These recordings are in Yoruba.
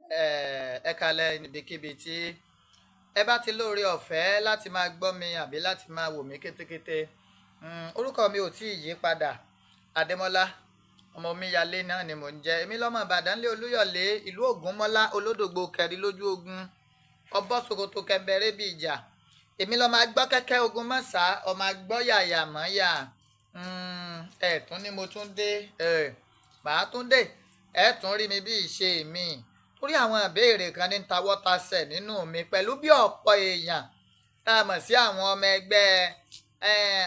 Ẹ kalẹ̀ níbikíbi tí ẹ bá ti lóore ọ̀fẹ́ láti máa gbọ́ mi àbí láti máa wò mí kétékété. Orúkọ mi ò tí ì yí padà. Adémọ́lá ọmọ Omíyalé náà ni mò ń jẹ́. Èmi lọ́mọ Ìbàdàn lé Olúyọ̀lé, ìlú Ògúnmọ́lá, Olódògbò kẹrí lójú ogun, ọbọ̀ Sokoto kẹbẹrẹ bí ìjà. Èmi lọ́mọ agbọ́ kẹ́kẹ́ ogun mọ́sá, ọmọ agbọ́ yàyà mọ́yà. Ẹ̀ tún ni mo tún dé, ẹ̀ màá tún dé, ẹ̀ tún rí mi bí ìṣe mi. Torí àwọn ìbéèrè kan ní tawọ́tasẹ̀ nínú mi pẹ̀lú bí ọ̀pọ̀ èèyàn tá a mọ̀ sí àwọn ọmọ ẹgbẹ́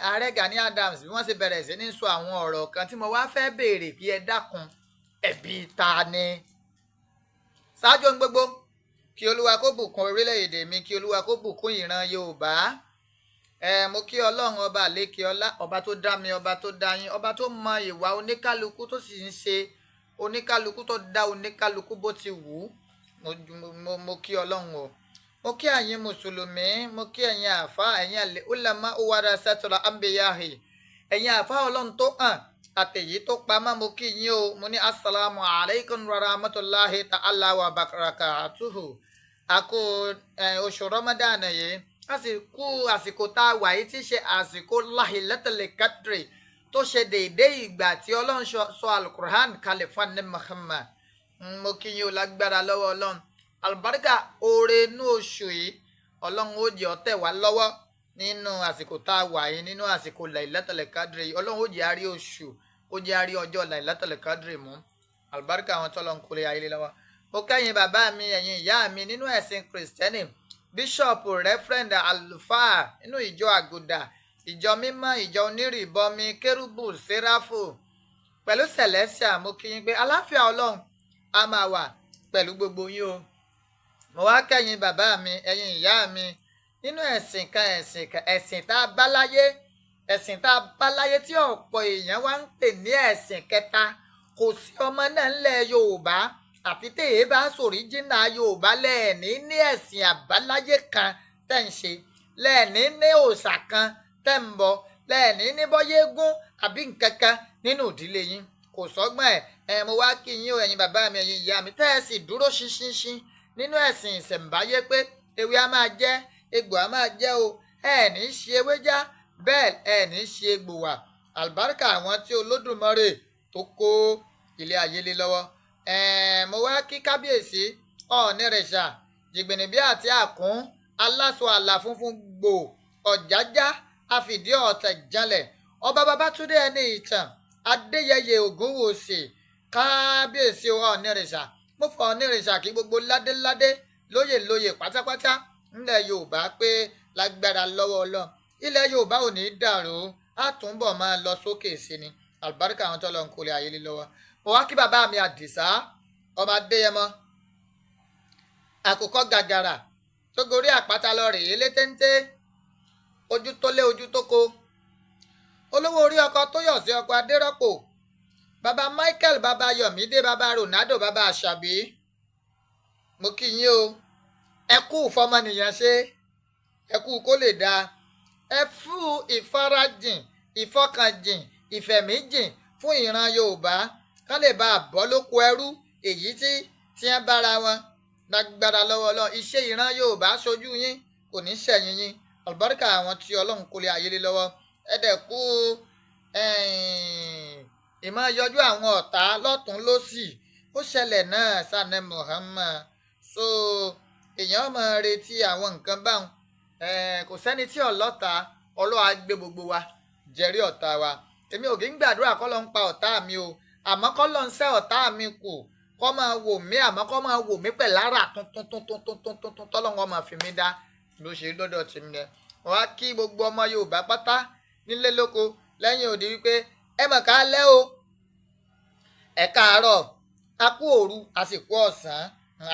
ààrẹ Gani Adams bí wọ́n ṣe bẹ̀rẹ̀ sí ní sọ àwọn ọ̀rọ̀ kan tí mo wá fẹ́ béèrè kí ẹ dákun, ẹ̀bi ta ni. Ṣáájú ohun gbogbo, kí Olúwa kó bùkún orílẹ̀-èdè mi, kí Olúwa kó bùkún ìran Yorùbá. Mo kí Ọlọ́run ọba àlékè ọlá, ọba tó dá mi, ọba tó dá yín, ọba tó mọ ìwà oníkálukú tó sì ń ṣe oníkálukú, tó dá oníkálukú bó ti wù ú. Mo kí Ọlọ́run o. Mo kí ẹ̀yin mùsùlùmí, mo kí ẹ̀yin àáfàá, ẹ̀yin àlè ulama warasatul anbiyahi, ẹ̀yin àáfàá Ọlọ́run tó hàn àtẹ̀yí tó pamọ́, mo kí yín o. Mo ní asalaamu alaykum wa rahmatulahi ta'ala wa barakatuhu. Àkó oṣù Ramadan yìí, a sì kú àsìkò tá a wà yìí tí í ṣe àsìkò Lailatul Qadri, tó ṣe déédéé ìgbà tí Ọlọ́run sọ alukur'an kalẹ̀ fún ní Muhammad. Mo kí yín o. Lágbára lọ́wọ́ Ọlọ́run, àlùbáríkà oore inú oṣù yìí, Ọlọ́run ó jẹ́ ó tẹ̀ wá lọ́wọ́ nínú àsìkò tá a wà yìí, nínú àsìkò Lailatul Qadri yìí. Ọlọ́run ó jẹ́ àárí oṣù, ó jẹ́ àárí ọjọ́ Lailatul Qadri mú. Àlùbáríkà àwọn tọ́lọ́ ń kólé ayé lọ́wọ́. Mo kẹ́yìn bàbá mi, ẹ̀yin ìyá mi nínú ẹ̀sìn Kìrìsìtẹ́nì, bíṣọ̀pù, reverend, àlùfáà nínú ìjọ àgùdà, ìjọ mímọ́, ìjọ onírìbọmi, kérúbù, séráfù pẹ̀lú sẹ̀lẹ́síà, mo kí yín pé aláfíà Ọlọ́run á máa wà pẹ̀lú gbogbo yín o. Mo wá kẹ́yìn bàbá mi, ẹ̀yin ìyá mi nínú ẹ̀sìn kan, ẹ̀sìn kan, ẹ̀sìn tá a bá láyé, ẹ̀sìn tá a bá láyé tí ọ̀pọ̀ èèyàn wá ń pè ní ẹ̀sìn kẹta. Kò sí ọmọ náà ńlẹ̀ Yorùbá àfi téè bá sòríjìnà Yorùbá lẹ́ẹ̀ní ní ẹ̀sìn àbáláyé kan tẹ́ ń ṣe, lẹ́ẹ̀ní ní òòṣà kan tẹ́ ń bọ, lẹ́ẹ̀ní ní bọ́yégún àbí nǹkan kan nínú ìdílé yín. Kò sọ́gbọ́n ẹ̀. Ẹ̀ mo wá kí yín o, ẹ̀yin bàbá mi, ẹ̀yin ìyá mi tẹ́ ẹ sì dúró ṣinṣinṣin nínú ẹ̀sìn ìṣẹ̀ǹbáyé pé ewé á máa jẹ́, egbò á máa jẹ́ o. Ẹ̀ ní ṣe ewé já, bẹ́ẹ̀ ẹ̀ ní ṣe egbò wà. Àlùbáríkà àwọn tí Olódùmarè tó kó ilé ayé lé lọ́wọ́. Mo wá kí kábíyèsí Ọ̀ọ̀nìrìṣà jìgbìnìbí àti àkún aláṣọ àlà funfun gbò, ọ̀jájá àfìdí ọ̀tẹ̀ janlẹ̀, ọba Babátúndé ẹni ìtàn Adéyẹyè Ògúnwùsì. Kábíyèsí Ọ̀ọ̀nìrìṣà, mo fọ Ọ̀ọ̀nìrìṣà kí gbogbo ládéládé, lóyè lóyè pátápátá ńlẹ̀ Yorùbá pé lágbára lọ́wọ́ Ọlọ́run, ilẹ̀ Yorùbá ò ní dàrú, á túnbọ̀ máa lọ sókè sí ni. Àlùbáríkà àwọn tọ́lọ̀ ń kólé ayé lé lọ́wọ́. Mo wá kí bàbá mi Àdìsá ọmọ Adéyẹmọ, àkùkọ gàgàrà tó gorí àpáta lọ rèé létéńté, ojú tó lé, ojú tó ko, olówó orí ọkọ tó yọ̀ sí ọkọ Adérọ́pò, bàbá Michael, bàbá Yọ̀mídé, bàbá Ronaldo, bàbá Àṣàbí. Mo kí yín o. Ẹ kú ìfọmọnìyàn ṣe, ẹ kú kó lè dáa, ẹ fún ìfarajìn, ìfọkànjìn, ìfẹ̀míjìn fún ìran Yorùbá kán lè bá a bọ́ lóko ẹrú èyí tí wọ́n bára wọn. Lágbára lọ́wọ́ Ọlọ́run, iṣẹ́ ìran Yorùbá ṣojú yín, kò ní ṣẹ̀yìn yín. Àlùbáríkà àwọn tí Ọlọ́run kò lè ayé lé lọ́wọ́. Ẹ dẹ̀ kú ìmọ̀ yọjú àwọn ọ̀tá lọ́tún lọ́sì. Ó ṣẹlẹ̀ náà sanẹ Muhammad. So èèyàn máa retí àwọn nǹkan báwọn. Kò sẹ́ni tí ọlọ́ta. Ọlọ́wà gbé gbogbo wa jẹ́rí ọ̀tá wa. Èmi ò kí ń gbàdúrà kọ́ ló ń pa ọ̀tá mi o, àmọ́ kọ́ ló ń sẹ́ ọ̀tá mi kù, kọ́ máa wò mí, àmọ́ kọ́ máa wò mí pẹ̀lú ara tuntun tuntun tuntun tuntun tọ́lọ́run máa fi mí dá ló ṣe lọ́dọ̀ tèmi yẹn. Wọ́n á kí gbogbo ọmọ Yorùbá pátá nílé, lóko, lẹ́yìn òdi wípé ẹ mọ̀ ká lẹ́ o, ẹ káàárọ̀, a kú òru, àsìkò ọ̀sán,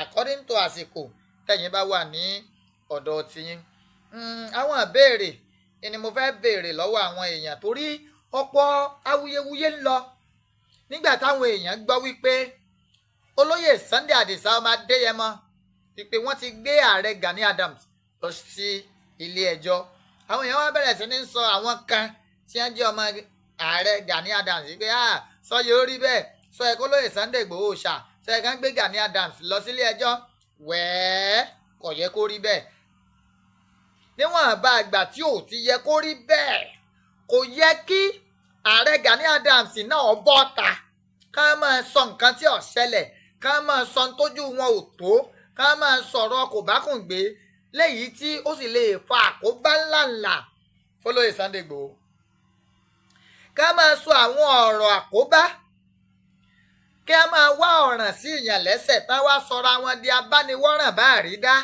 according to àsìkò tẹ̀yin bá wà ní ọ̀dọ̀ tiyín. Àwọn ìbéèrè ni mo fẹ́ béèrè lọ́wọ́ àwọn èèyàn torí ọ̀pọ̀ awuyewuye ń lọ nígbà táwọn èèyàn gbọ́ wípé olóyè Sunday Adisa ọmọ Adéyẹmọ, wípé wọ́n ti gbé ààrẹ Gani Adams lọ sí ilé ẹjọ́. Àwọn èèyàn wá bẹ̀rẹ̀ sí ní sọ, àwọn kan tí wọ́n jẹ́ ọmọ ààrẹ Gani Adams, wípé sọ yóò rí bẹ́ẹ̀, sọ ẹ̀ kó lóye Sunday Igboho ṣá, sọ Ṣe kàn gbé Gani Adams lọ sílé ẹjọ́ wẹ́ẹ́, kò yẹ kó rí bẹ́ẹ̀. Níwọ̀n bá àgbà tí ò ti yẹ kó rí bẹ́ẹ̀, kò yẹ kí ààrẹ Gani Adams náà bọ́ ta ká máa sọ nǹkan tí ò ṣẹlẹ̀, ká máa sọ tójú wọn ò tó, ká máa sọ̀rọ̀ kò bá kùn gbé léyìí tí ó sì lè fa àkóbá ńláńlá fọlọ́yè Sunday Igboho, ká máa sọ àwọn ọ̀rọ̀ àkóbá, kí a máa wá ọ̀ràn sí ìyàn lẹ́sẹ̀ tá wá sọra wọn di abániwọ́ràn bá rí dá.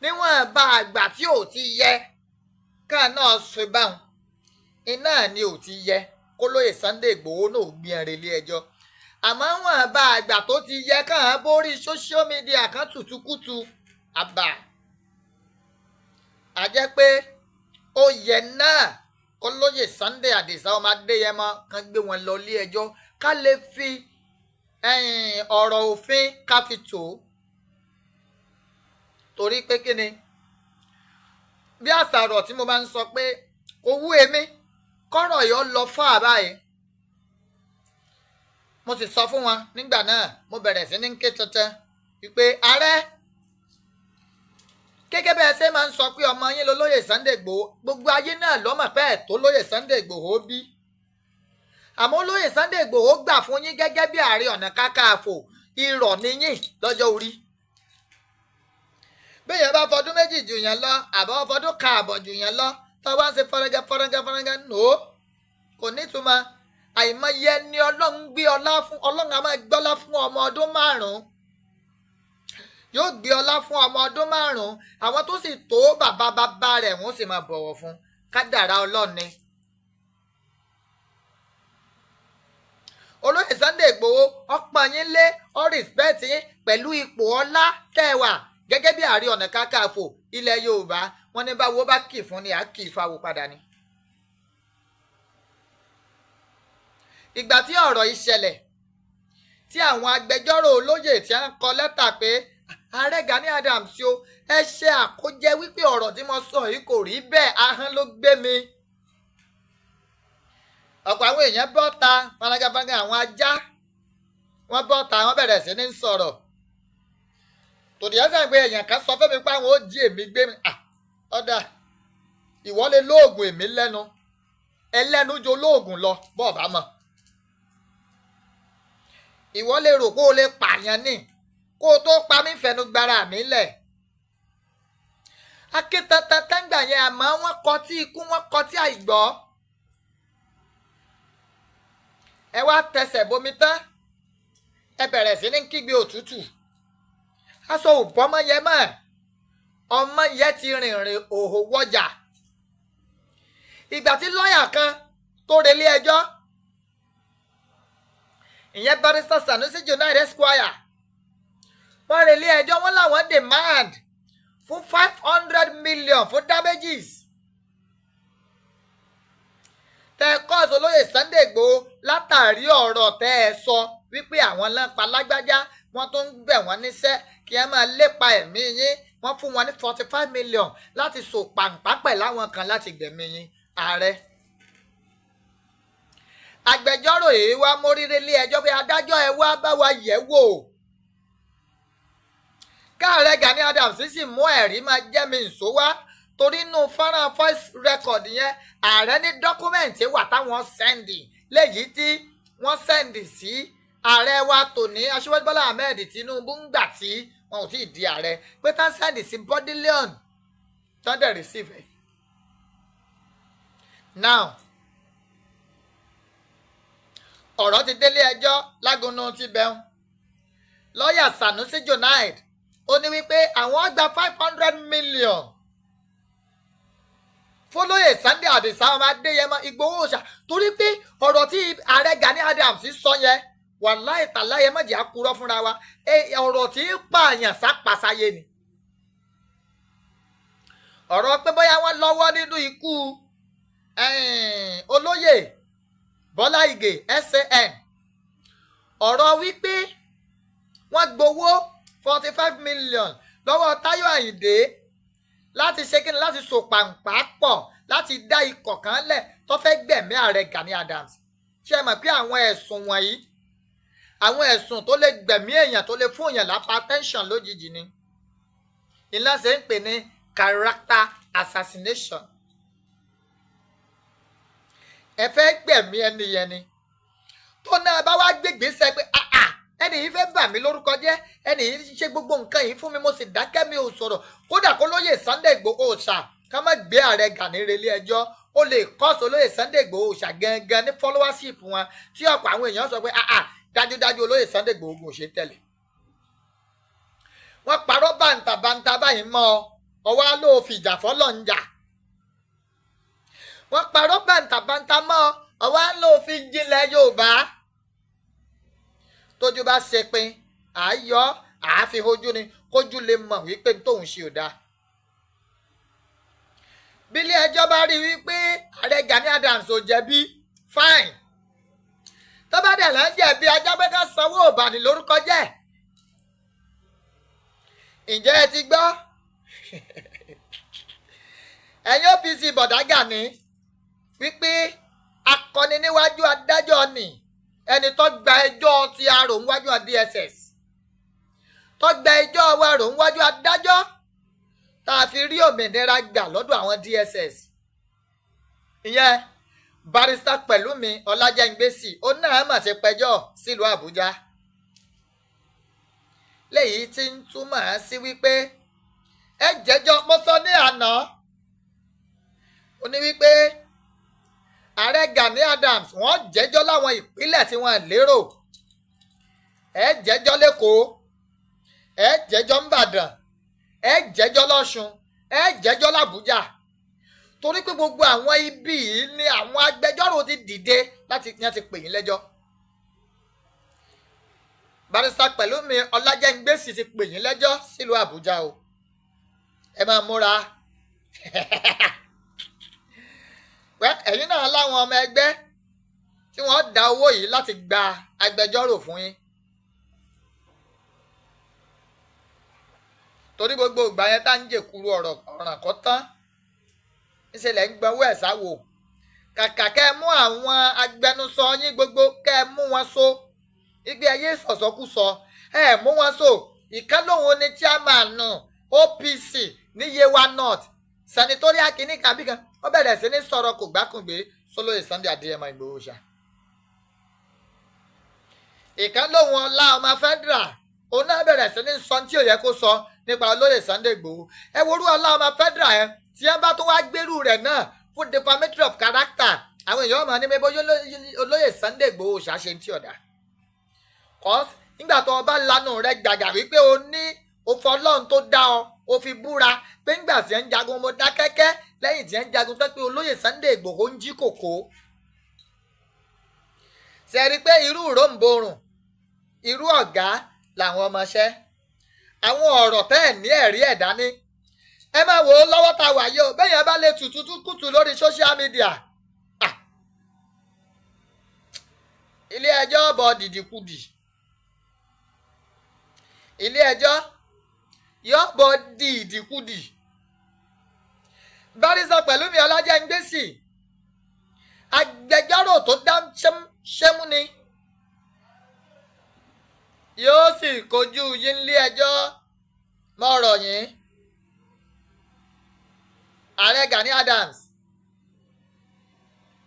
Níwọ̀n bá àgbà tí ò ti yẹ ká náà ṣe báwọn iná ni ò ti yẹ kó lóye Sunday Igboho náà gbìyànjú ilé ẹjọ́, àmọ́ wọn bá àgbà tó ti yẹ káà borí social media kan tùtùkùtù àbà, a jẹ́ pé ó yẹ náà kó lóye Sunday Adisa ọmọ Adéyẹmọ kan gbé wọn lọ ilé ẹjọ́, ká lè fi ọ̀rọ̀ òfin ká fi tó. Torí pé kí ni, bí àṣàrò tí mo máa ń sọ pé kò wú èmi kọ́rọ̀ yọ lọ fún àbáyé, mo sì sọ fún wọn nígbà náà, mo bẹ̀rẹ̀ sí ní ké tuntun wípé ààrẹ, gẹ́gẹ́ bẹ́ẹ̀ ṣe máa ń sọ pé ọmọ yín lolóyè Sunday Igboho, gbogbo ayé náà lọ́mọ̀ pé ẹ̀ tó lóyè Sunday Igboho bí, àmọ́ olóyè Sunday Igboho gbà fún yín gẹ́gẹ́ bí Ààrẹ Ọ̀nà Kakanfò, irọ́ níyìn lọ́jọ́ orí. Bẹ́ẹ̀ bá fọdún 2 jù yẹn lọ, àbọ̀ fọdún 1.5 jù yẹn lọ, tó wá ń ṣe fọ́nrẹ́gá fọ́nrẹ́gá fọ́nrẹ́gá nò kò nítumọ̀. Àìmọye ni Ọlọ́run gbé ọlá fún, Ọlọ́run a máa gbọ́lá fún ọmọ ọdún 5, yóò gbé ọlá fún ọmọ ọdún 5, àwọn tó sì tó bàbá bàbá rẹ̀ wọ́n sì máa bọ̀wọ̀ fún. Kádàrá Ọlọ́run ni. Olóyè Sunday Igboho ọ̀pọ̀ yín lé ọ rìspẹ́ẹ̀tì yín pẹ̀lú ipò ọlá tẹ́wà gẹ́gẹ́ bí Ààrẹ Ọ̀nà Kakanfò ilẹ̀ Yorùbá. Wọ́n ní báwo bá kì fún ni à kì í fáwo padà ni. Ìgbà tí ọ̀rọ̀ yìí ṣẹlẹ̀, tí àwọn agbẹjọ́rò olóyè tí a ń kọ lẹ́tà pé ààrẹ Gani Adams o, ẹ ṣe àkójẹ wípé ọ̀rọ̀ tí mo sọ yìí kò rí bẹ́ẹ̀, ahọ́n ló gbé mi. Ọ̀pọ̀ àwọn èèyàn bọ́ ta fanagafanaga, àwọn ajá wọ́n bọ́ ta, wọ́n bẹ̀rẹ̀ sí ní sọ̀rọ̀. Tòdì ẹsẹ̀ pé èèyàn kan sọ fẹ́mi pé àwọn ó jí èmi gbé mi. Ọ̀dà ìwọ lè lóògùn èmi lẹ́nu, ẹlẹ́nu jo lóògùn lọ bọ́ọ̀ bá mọ̀. Ìwọ lè rò kó o lè pààyàn ní kó o tó pa mí fẹnu gbára mi lẹ̀. Akétantan tẹ́ngbà yẹn, àmọ́ wọ́n kọ tí ikú, wọ́n kọ tí àìgbọ́. Ẹ wá tẹsẹ̀ bomi tán, ẹ bẹ̀rẹ̀ sí ní kígbe òtútù. Aṣọ ò bọ́mọ yẹn mọ́, ọmọ yẹn ti rìnrìn òhò wọjà. Ìgbà tí lọ́ọ̀yà kan tó relé ẹjọ́, ìyẹn Barrister Sanusi Junaid Esquire, wọ́n relé ẹjọ́, wọ́n làwọn demand fún 500 million fún damages tẹ kọ́ọ̀sì olóyè Sunday Igboho látàrí ọ̀rọ̀ tẹ́ ẹ sọ wípé àwọn lọ́npa lágbájá, wọ́n tó ń bẹ̀ wọ́n níṣẹ́ kí ẹ máa lépa ẹ̀mí yín. Wọ́n fún wọn ní 45 million láti so pàǹpá pẹ̀ láwọn kan láti gbẹ̀mí yín. Ààrẹ agbẹjọ́rò yìí wá móríire lé ẹjọ́ pé adájọ́ ẹ wá bá wa yẹ̀ wò. Káàrẹ Gani Adams sì mú ẹ̀rí máa jẹ́ mi nsó wá, torí inú fọ́nrán voice record yẹn ààrẹ ní dọ́kúmẹ̀ntì wà táwọn sẹ́ndì, léyìí tí wọ́n sẹ́ndì sí ààrẹ wa tòní Aṣíwájú Bọ́lá Ahmed Tinubu ńgbà tí wọn ò tí ì di ààrẹ, pé tán sẹ́ndì sí Bourdillon tán dẹ̀ receive ẹ̀. Now ọ̀rọ̀ ti délé ẹjọ́ lágúnnu ti bẹ̀rùn. Lọ́ọ̀yà Sanusi Junaid ó ní wípé àwọn gba 500 million fọlọ́yè Sunday Adisa ọmọ Adéyẹmọ Ìgbòho ṣá, torí pé ọ̀rọ̀ tí ààrẹ Gani Adams sọ yẹn, wàláì tàláyé mọ̀jẹ̀ àkúrọ́ fúnra wa, ọ̀rọ̀ tí ń pààyàn sápàsáyé ni. Ọ̀rọ̀ pé bóyá wọ́n lọ́wọ́ nínú ikú olóyè Bọ́lá Ìgè SAN, ọ̀rọ̀ wípé wọ́n gbowó 45 million lọ́wọ́ Táyọ̀ Àyìndé láti ṣe kíni, láti so pàǹpá pọ̀ láti dá ikọ̀ kan lẹ̀ tó fẹ́ gbẹ̀mí ààrẹ Gani Adams. Ṣé ẹ mọ̀ pé àwọn ẹ̀sùn wọ̀nyí Àwọn ẹ̀sùn tó lè gbẹ̀mí èèyàn, tó lè fún èèyàn l'hypertension lójijì ni. Ìlànà ṣe ń pè ní character assassination. Ẹ fẹ́ gbẹ̀mí ẹni yẹn ni. Tó náà bá wá gbégbèsè pé, "Ah, ẹni yìí fẹ́ bà mí lórúkọ jẹ́, ẹni yìí ṣe gbogbo nǹkan yìí fún mi, mo sì dákẹ́, mi ò sọ̀rọ̀." Kódà kó lóye Sunday Igboho ṣà ká má gbé ààrẹ Gani relé ẹjọ́, ó lè kọ́sọ̀ olóyè Sunday Igboho ṣà gangan ní followership wọn, tí ọ̀pọ̀ àwọn èèyàn sọ pé, "Ah ah, dájúdájú olóyè Sunday Igboho kò ṣe tẹ̀lé." Wọ́n parọ́ bàǹtàbàǹtà báyìí mọ́ ọ, ọwọ́ á lóò fìjà fọ́lọ́ ń jà. Wọ́n parọ́ bàǹtàbàǹtà mọ́ ọ, ọwọ́ á lóò fi jinlẹ̀ Yorùbá. Tójú bá ṣe pin, àáyọ àáfi ojú ni kójú lè mọ̀ wípé tóun ṣe ò dáa. Bílé ẹjọ́ bá rí wípé ààrẹ Gani Adams ò jẹ̀bi, fine. Tó bá dẹ̀ lọ́n jẹ̀bi, ajá pé ká sanwó ìbàní lórúkọ jẹ́. Ǹjẹ́ ẹ ti gbọ́, ẹ̀yin OPC bọ̀dá Gani, wípé akọni níwájú adájọ́ ni ẹni tó gba ẹjọ́ ti arò níwájú DSS, tó gba ẹjọ́ wa rò níwájú adájọ́, tá a fi rí òmìnira gbà lọ́dọ̀ àwọn DSS? Ìyẹn Barrister Pẹ̀lúmi Ọlájẹ́ngbèsì, ó náà mà ṣe pẹjọ́ sílùú Àbújá, léyìí tí ń túmọ̀ sí wípé ẹ jẹ́jọ́. Mo sọ ní àná, ó ní wípé ààrẹ Gani Adams, wọ́n jẹ́jọ́ láwọn ìpínlẹ̀ tí wọ́n lérò. Ẹ jẹ́jọ́ l'Ékòó, ẹ jẹ́jọ́ n'Ìbàdàn, ẹ jẹ́jọ́ lọ́ṣun, ẹ jẹ́jọ́ làbújá, torí pé gbogbo àwọn ibi yìí ni àwọn agbẹjọ́rò ti dìde láti ní wọ́n ti pè yín lẹ́jọ́. Barrister Pẹ̀lúmi Ọlájẹ́ngbèsì ti pè yín lẹ́jọ́ sílùú Àbújá o. Ẹ máa múra wẹ́. Ẹ̀yin náà láwọn ọmọ ẹgbẹ́ tí wọ́n dá owó yìí láti gba agbẹjọ́rò fún yín, torí gbogbo ìgbà yẹn tá ń jèkuru ọ̀rọ̀ ọ̀ràn kọ́ tán, níṣẹ́ ń gbọ́wọ́ ẹ̀ sáwò. Kàkà kẹ́ ẹ mú àwọn agbẹnusọ yín gbogbo, kẹ́ ẹ mú wọn so igbe ayé sọ̀sọ́kùsọ, ẹ mú wọn so. Ìkan lòun ni chairman OPC ní Yewa North senatorial kìíní kàbí kan, ó bẹ̀rẹ̀ sí ní sọ̀rọ̀ kò gbákùngbé sólóyè Sunday Adéyẹmọ Ìgbòho ṣá. Ìkan lòun ọlá ọmọ federal, òun náà bẹ̀rẹ̀ sí ní sọ tí ò yẹ kó sọ nípa olóyè Sunday Ìgbòho. Ẹ worú ọlá ọmọ federal yẹn, tí wọ́n bá tó wá gbérù rẹ̀ náà fún defamatory of character, àwọn èèyàn ọmọ ní bẹ́ẹ̀ bóyá olóyè Sunday Ìgbòho ṣàṣe tí ọ̀dà kọ́. Nígbà tó o bá lanu rẹ gbàgà wípé o ní o fọlọ́run tó dá ọ, o fi búra pé ńgbà tí ẹ ń jagun mo dá kẹ́kẹ́, lẹ́yìn tí ẹ ń jagun tó pé olóyè Sunday Ìgbòho ń jí kòkó. Ṣe rí i pé irú ìròǹborùn, irú ọ̀gá làwọn ọmọọṣẹ́, àwọn ọ̀rọ̀ tẹ́ ẹ̀ ní ẹ̀rí ẹ̀ dání. Ẹ máa wò ó lọ́wọ́ tá a wà yìí o, bẹ́ẹ̀ yẹn bá lè tutù kùtù lórí social media, ilé ẹjọ́ bọ̀ dìdìkudì, ilé ẹjọ́ yóò bọ̀ dìdìkudì. Barrister Pẹ̀lúmi Ọlájẹ́ngbèsì, agbẹjọ́rò tó dá ṣẹ́mú ni, yóò sì kojú yín nílé ẹjọ́ mọ́rọ̀ yín. Ààrẹ Gani Adams,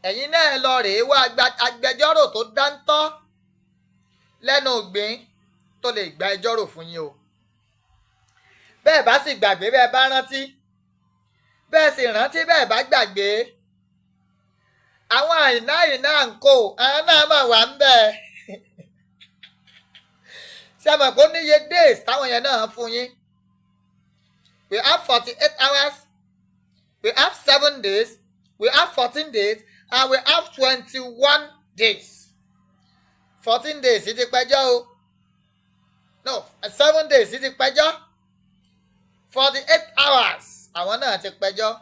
ẹ̀yin náà lọ rèé wá agbẹjọ́rò tó dáńtọ́ lẹ́nu ìgbín tó lè gba ẹjọ́ rò fún yín o. Bẹ́ẹ̀ bá sì gbàgbé, bẹ́ẹ̀ bá rántí, bẹ́ẹ̀ sì rántí, bẹ́ẹ̀ bá gbàgbé, àwọn àìná àìná àǹkó, àwọn náà mà wà ń bẹ̀. Ṣé ẹ mọ̀ pé ó níye days táwọn yẹn náà fún yín? We have 48 hours, we have 7 days, we have 14 days and we have 21 days. 14 days ti pẹjọ́ o, no, 7 days ti pẹjọ́, 48 hours àwọn náà ti pẹjọ́.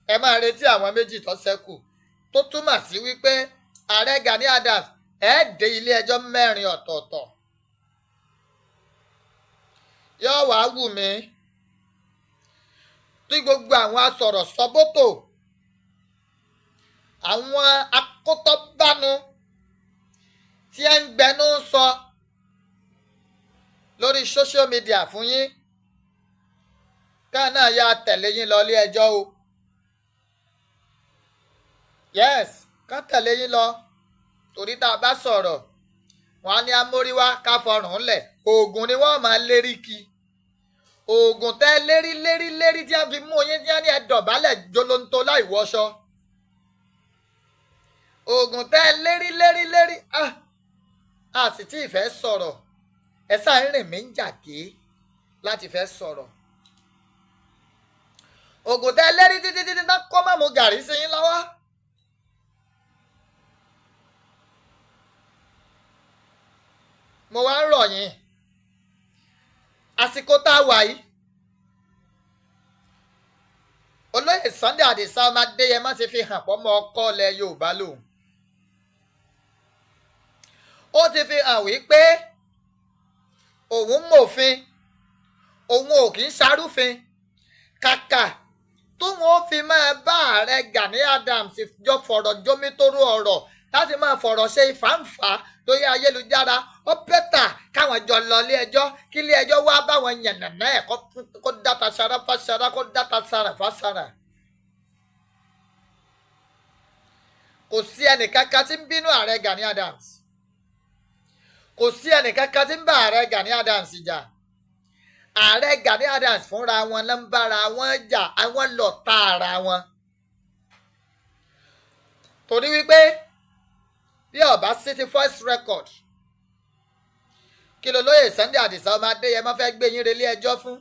Ẹ máa retí àwọn méjì tó ṣẹ́kù, tó túmọ̀ sí wípé ààrẹ Gani Adams, ẹ dé ilé ẹjọ́ mẹ́rin ọ̀tọ̀ọ̀tọ̀. Yóò wá wù mí tí gbogbo àwọn asọ̀rọ̀ sọ́bótò, àwọn akótọ́bánu tí ẹ ń gbẹnu sọ. Lórí social media fún yín, káà náà yá tẹ̀lé yín lọ ilé ẹjọ́ o. Yes, ká tẹ̀lé yín lọ, torí tá a bá sọ̀rọ̀, wọn á ní amóríwá ká fọrùn lẹ̀. Oògùn ni wọ́n máa lérí kí, oògùn tẹ́ lérí lérí lérí tí a fi mú yín, tí a ní ẹ dọ̀bálẹ̀ jolonto láì wọṣọ, oògùn tẹ́ lérí lérí lérí. Ah, a sì tí ì fẹ́ sọ̀rọ̀, ẹ sáà ń rìn mí ń jàgé láti fẹ́ sọ̀rọ̀. Oògùn tẹ́ lérí títí títí tá kọ́ mọ́ mu gàrí sí yín lọ́wọ́. Mo wá ń rọ̀ yín, àsìkò tá a wà yìí, olóyè Sunday Adisa ọmọ Adéyẹmọ ti fi hàn pọ́ mọ́ ọkọ ilẹ̀ Yorùbá lòun. Ó ti fi hàn wípé òun mòfin, òun ò kì í ṣarúfin. Kàkà tóun ó fi máa bá ààrẹ Gani Adams jọ fọ̀rọ̀ jómítóró ọ̀rọ̀, láti máa fọ̀rọ̀ ṣe ìfàǹfà lórí ayélujára, ó better káwọn jọ lọ ilé ẹjọ́, kí ilé ẹjọ́ wá báwọn yànnàná ẹ̀, kó dáta sara fásara, kó dáta sara fásara. Kò sí ẹnìkankan tí ń bínú ààrẹ Gani Adams, kò sí ẹnìkankan tí ń bá ààrẹ Gani Adams jà. Ààrẹ Gani Adams fúnra wọn ló ń bára wọn jà, àwọn lọ̀tá ara wọn, torí wípé bí ọba city first record, kí ló lóye Sunday Adisa ọmọ Adéyẹmọ fẹ́ gbé yín relé ẹjọ́ fún?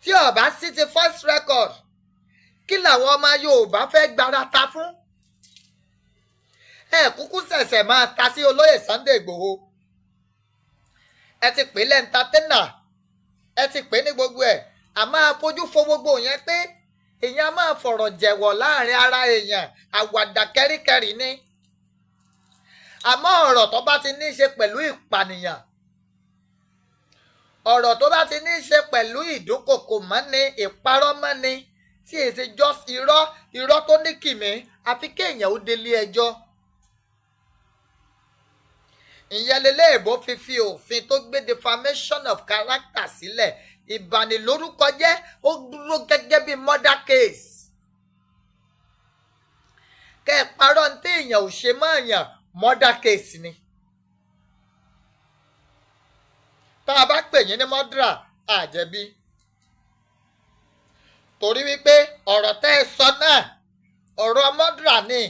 Tí ọba city first record, kí làwọn ọmọ Yorùbá fẹ́ gbára ta fún? Ẹ kúkú ṣẹ̀ṣẹ̀ máa ta sí olóyè Sunday Ìgbòho. Ẹ ti pè l'entertainer, ẹ ti pè ní gbogbo ẹ̀. A máa fojú fo gbogbo yẹn pé èèyàn á máa fọ̀rọ̀ jẹ̀wọ̀ láàrin ara èèyàn, àwàdà kẹ́ríkẹ́rí ni. Àmọ́ ọ̀rọ̀ tó bá ti ní í ṣe pẹ̀lú ìpànìyàn, ọ̀rọ̀ tó bá ti ní í ṣe pẹ̀lú ìdúnkokò mọ́ni, ìparọ́ mọ́ni, tí èsì just irọ́, irọ́ tó ní kìmí, àfi kéèyàn ó délé ẹjọ́. Ìyẹn lélẹ́ẹ̀bó fi fi òfin tó gbé defamation of character sílẹ̀. Ìbanilórúkọjẹ́, ó dúró gẹ́gẹ́ bí murder case. Kẹ́ ẹ parọ́ ní téèyàn ò ṣe mọ́ èèyàn, murder case ni. Tá a bá pè yín ní murderer, àjẹbí, torí wípé ọ̀rọ̀ tẹ́ ẹ sọ náà, ọ̀rọ̀ murderer ni.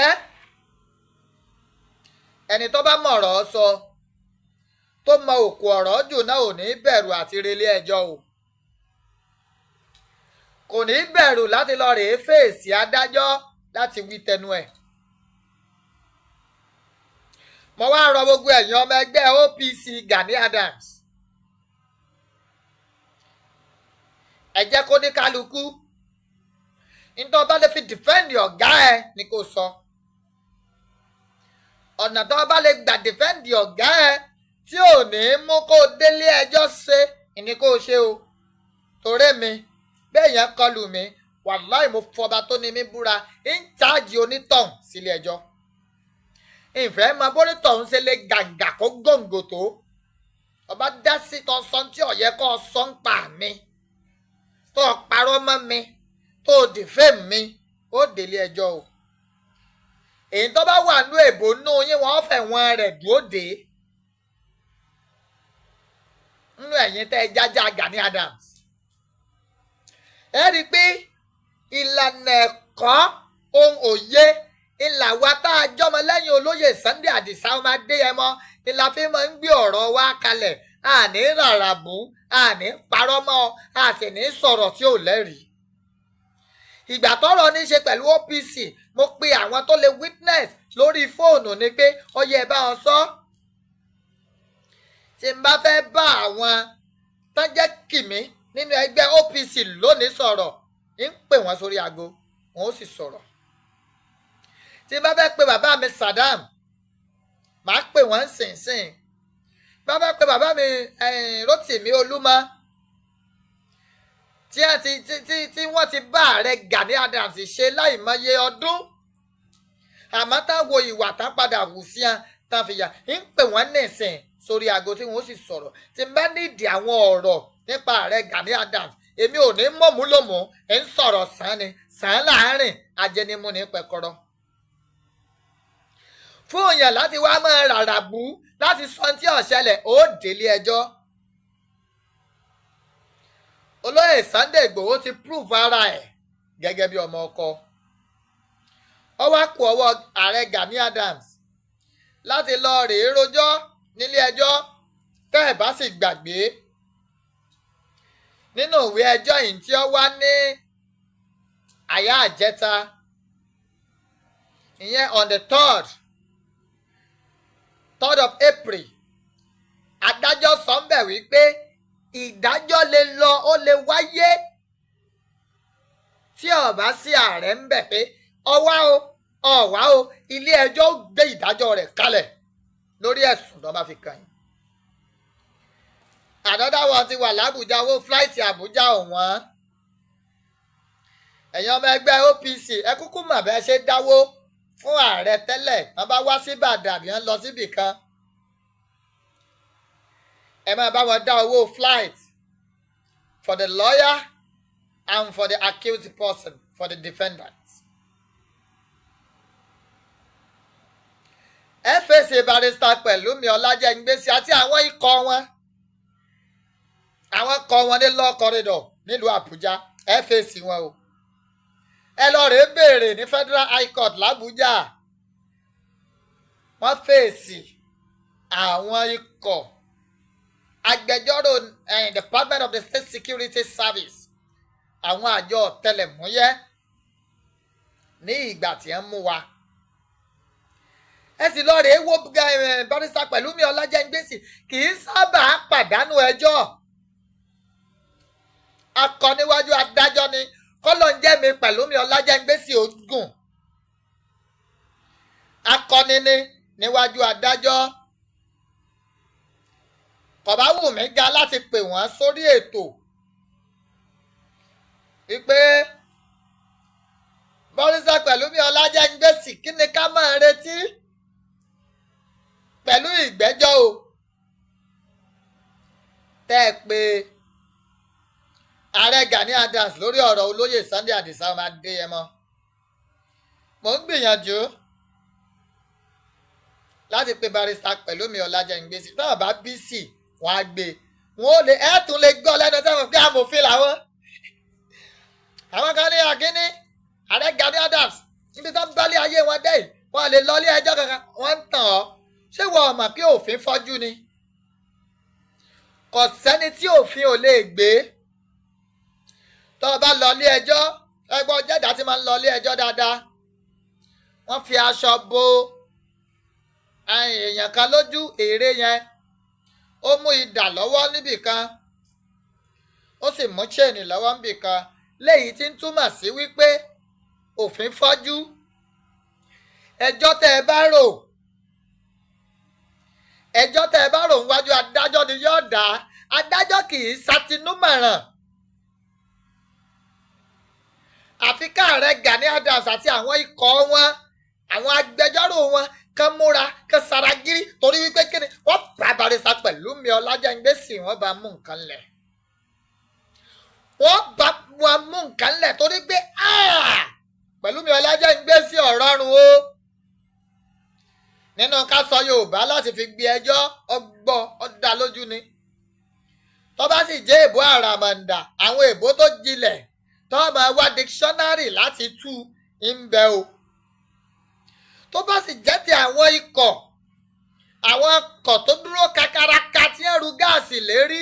Ẹ ẹni tó bá mọ̀ ọ̀rọ̀ sọ, tó mọ òkú ọ̀rọ̀ jù náà, ò ní bẹ̀rù àti relé ẹjọ́ o. Kò ní bẹ̀rù láti lọ rèé fèsì adájọ́, láti wí tẹnu ẹ̀. Mo wá rọ gbogbo ẹ̀yin ọmọ ẹgbẹ́ OPC Gani Adams, ẹ jẹ́ kó ní kálukú nítorí bá lè fi defend ọ̀gá ẹ ni kò sọ. Ọ̀nà tó bá lè gbà defend ọ̀gá ẹ tí ò ní mú kó délé ẹjọ́ ṣe ni kó ṣe o. Torí mi bẹ́ẹ̀ yẹn kọlù mi, wàláì, mo fọba tó ní mi búra, ń cháàjì onítọ̀hún sílé ẹjọ́. Ìfẹ́ máa bórítọ̀hún ṣe lè gàǹgà kó gòǹgò tó ọba dá sí tó sọ tí ọ̀yẹ́ kó sọ ń pa mi, tó parọ́ mọ́ mi, tó defame mi, ó délé ẹjọ́ o. Èyí tó bá wà nú èbó nú yín, wọ́n fẹ̀ wọ́n rẹ̀ dúró dé nínú ẹ̀yin tẹ́ ẹ jájá Gani Adams. Ẹ rí i pé ìlànà ẹ̀kọ́ ohun òye ìlà wa tá a jọmọ lẹ́yìn olóyè Sunday Adisa ọmọ Adéyẹmọ ìlà fi máa ń gbé ọ̀rọ̀ wa kalẹ̀. Àní ràràbù, àní parọ́ mọ́, a sì ní sọ̀rọ̀ tí ò lẹ́rìí. Ìgbà tọ́rọ̀ ní í ṣe pẹ̀lú OPC, mo pe àwọn tó lè witness lórí fóònù ni pé ó yẹ bá wọn sọ. Tí n bá fẹ́ bá àwọn tán jẹ́ kìmí nínú ẹgbẹ́ OPC lónìí sọ̀rọ̀, ń pè wọ́n sórí aago, wọn ó sì sọ̀rọ̀. Tí n bá fẹ́ pe bàbá mi Saddam, màá pè wọ́n sìnsìn. Bá fẹ́ pe bàbá mi Rótìmí Olúmọ, tí wọ́n ti tí tí tí wọ́n ti bá ààrẹ Gani Adams ṣe láìmọye ọdún. Àmọ́ tá wo ìwà tá padà wù sí à tá fi yà ń pè wọ́n nìsín sórí aago tí wọ́n sì sọ̀rọ̀. Tí n bá nídìí àwọn ọ̀rọ̀ nípa ààrẹ Gani Adams, èmi ò ní mọ̀múlòmù ń sọ̀rọ̀ sàn ni sàn láàrin ajẹnimúni pẹ̀kọ́rọ́ fún òyìn láti wá máa ràrà bú láti sọ tí ó ṣẹlẹ̀, ó délé ẹjọ́. Olóyè Sunday Igboho ti prove ara ẹ̀ gẹ́gẹ́ bí ọmọ ọkọ. Ó wá kú ọwọ́ ààrẹ Gani Adams láti lọ rèé rojọ́ nílé ẹjọ́. Tẹ́ ẹ̀ bá sì gbàgbé, nínú ìwé ẹjọ́ yìí tí ó wá ní àyà àjẹta, ìyẹn on the third of April, adájọ́ sọ ń bẹ̀ wípé ìdájọ́ lè lọ, ó lè wáyé tí ó bá sí ààrẹ ń bẹ̀, pé ọwá o, ọ̀wá o, ilé ẹjọ́ gbé ìdájọ́ rẹ̀ kalẹ̀ lórí ẹ̀sùn tó bá fi kàn yín. Another one ti wà lábùjá, owó flight Àbújá ọ̀wọ́n. Ẹ̀yin ọmọ ẹgbẹ́ OPC, ẹ kúkú mọ̀ bẹ́ẹ̀ ṣe dáwó fún ààrẹ tẹ́lẹ̀. Wọ́n bá wá sí Ìbàdàn àbí wọ́n lọ síbì kan, ẹ máa bá wọn dá owó flight for the lawyer and for the accused person, for the defendant. FAC Barrister Pẹ̀lúmi Ọlájẹ́ngbèsì àti àwọn ikọ̀ wọn, àwọn kọ wọn ní law corridor nílùú Àbújá. FAC wọn o, ẹ lọ rèé béèrè ní Federal High Court l'Àbújá. Wọ́n fèsì àwọn ikọ̀ agbẹjọ́rò Department of the State Security Service, àwọn àjọ ọ̀tẹlẹ̀múyẹ́, ní ìgbà tí ń mú wa. Ẹ sì lọ rèé wo Barrister Pẹ̀lúmi Ọlájẹ́ngbèsì, kì í sábà pàdánù ẹjọ́. Akọ níwájú adájọ́ ni kọ́lọ̀ ń jẹ́ mi. Pẹ̀lúmi Ọlájẹ́ngbèsì ogun akọni ni níwájú adájọ́. Kò bá wù mí ga láti pè wọ́n sórí ètò wípé Barrister Pẹ̀lúmi Ọlájẹ́ngbèsì, kí ni ká máa retí pẹ̀lú ìgbẹ́jọ́ o tẹ́ ẹ pé ààrẹ Gani Adams lórí ọ̀rọ̀ olóyè Sunday Adisa ọmọ Adéyẹmọ? Mò ń gbìyànjú láti pe Barrister Pẹ̀lúmi Ọlájẹ́ngbèsì. Náà bá bísì, wọ́n á gbé, wọ́n ó lè ẹ̀ tún lè gbọ́ lẹ́nu sẹ́wọ̀n pé amòfin làwọn. Àwọn kan ní àkíní ààrẹ Gani Adams níbi tó ń bálé ayé wọn dé yìí, wọ́n lè lọ ilé ẹjọ́ kankan. Wọ́n ń tàn ọ́. Ṣé wọ́n mọ̀ pé òfin fọ́jú ni? Kò sẹ́ni tí òfin ò lè gbé. Tó o bá lọ ilé ẹjọ́, ẹgbọ́n jẹ́dá tí máa ń lọ ilé ẹjọ́ dáadáa, wọ́n fi aṣọ bo èèyàn kan lójú, èrè yẹn, ó mú idà lọ́wọ́ níbì kan, ó sì mú chain lọ́wọ́ níbì kan, léyìí tí ń túmọ̀ sí wípé òfin fọ́jú. Ẹjọ́ tẹ́ ẹ bá rò níwájú adájọ́ ni yóò dá. Adájọ́ kì í ṣàtinúmọ̀ràn. Àfi káàrẹ Gani Adams àti àwọn ikọ̀ wọn, àwọn agbẹjọ́rò wọn, kán múra, kán saragírí, torí wípé kíni wọ́n bá Barrister Pẹ̀lúmi Ọlájẹ́ngbèsì, wọ́n bá mú nǹkan lẹ̀, wọ́n bá wọn mú nǹkan lẹ̀, torí pé Pẹ̀lúmi Ọlájẹ́ngbèsì ọ̀rọ̀rùn o nínú ká sọ Yorùbá láti fi gbé ẹjọ́ ọgbọ́ ọ̀dà lójú ni. Tó bá sì jẹ́ èbó àràmàǹdà, àwọn èbó tó jinlẹ̀ tó máa wá dictionary láti tú ń bẹ o. Tó bá sì jẹ́ ti àwọn ikọ̀, àwọn ikọ̀ tó dúró kakaraka tí ń ru gáàsì lérí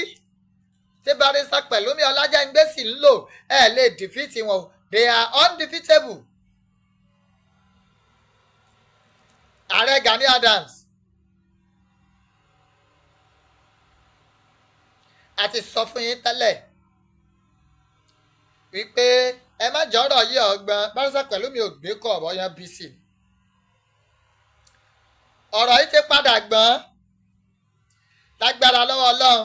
tí Barrister Pẹ̀lúmi Ọlájẹ́ngbèsì ń lò, ẹ̀ lè defeat wọn o. They are undefeatable. Ààrẹ Gani Adams, a ti sọ fún yín tẹ́lẹ̀ wípé ẹ má jọ̀rọ̀ yí ọgbọ́n. Barrister Pẹ̀lúmi ò gbé kọ̀ ọ̀bọ̀ yan bc. Ọ̀rọ̀ yìí ti padà gbọ́n lágbára lọ́wọ́ Ọlọ́run.